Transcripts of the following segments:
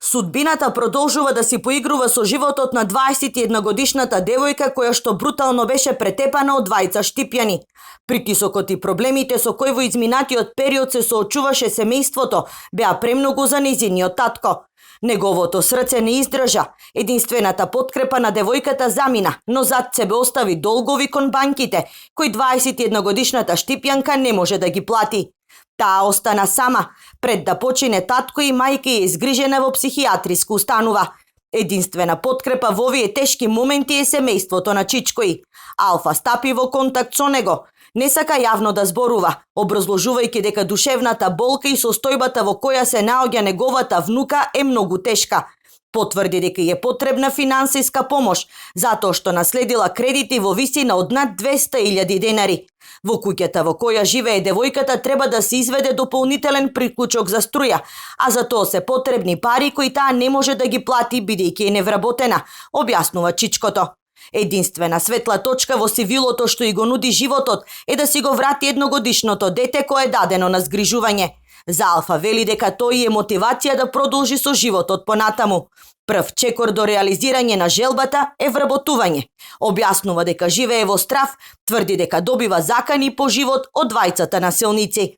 Судбината продолжува да си поигрува со животот на 21-годишната девојка која што брутално беше претепана од двајца штипјани. Притисокот и проблемите со кои во изминатиот период се соочуваше семејството беа премногу за нејзиниот татко. Неговото срце не издржа. Единствената подкрепа на девојката замина, но зад себе остави долгови кон банките, кои 21-годишната штипјанка не може да ги плати. Таа остана сама, пред да почине татко и мајка е изгрижена во психијатриска установа. Единствена подкрепа во овие тешки моменти е семејството на Чичкој. Алфа стапи во контакт со него. Не сака јавно да зборува, образложувајќи дека душевната болка и состојбата во која се наоѓа неговата внука е многу тешка. Потврди дека е потребна финансиска помош, затоа што наследила кредити во висина од над 200.000 денари. Во куќата во која живее девојката треба да се изведе дополнителен приклучок за струја, а за тоа се потребни пари кои таа не може да ги плати бидејќи е невработена, објаснува Чичкото. Единствена светла точка во сивилото што и го нуди животот е да си го врати едногодишното дете кое е дадено на згрижување. За Алфа вели дека тој е мотивација да продолжи со животот понатаму. Прв чекор до реализирање на желбата е вработување. Објаснува дека живее во страв, тврди дека добива закани по живот од двајцата насилници.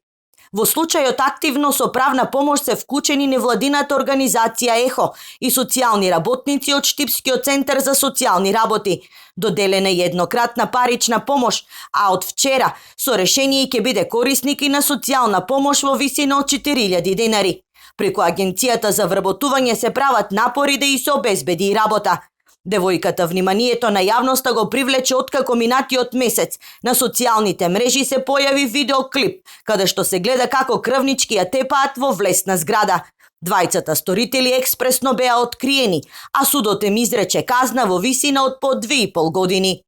Во случајот активно со правна помош се вклучени невладината организација ЕХО и социјални работници од Штипскиот центар за социјални работи. Доделена е еднократна парична помош, а од вчера со решение ќе биде корисник и на социјална помош во висина од 4.000 денари. Преку Агенцијата за вработување се прават напори да и се обезбеди и работа. Девојката вниманието на јавноста го привлече откако минатиот месец на социјалните мрежи се појави видеоклип, каде што се гледа како крвнички ја тепаат во влесна зграда. Двајцата сторители експресно беа откриени, а судот им изрече казна во висина од по 2,5 години.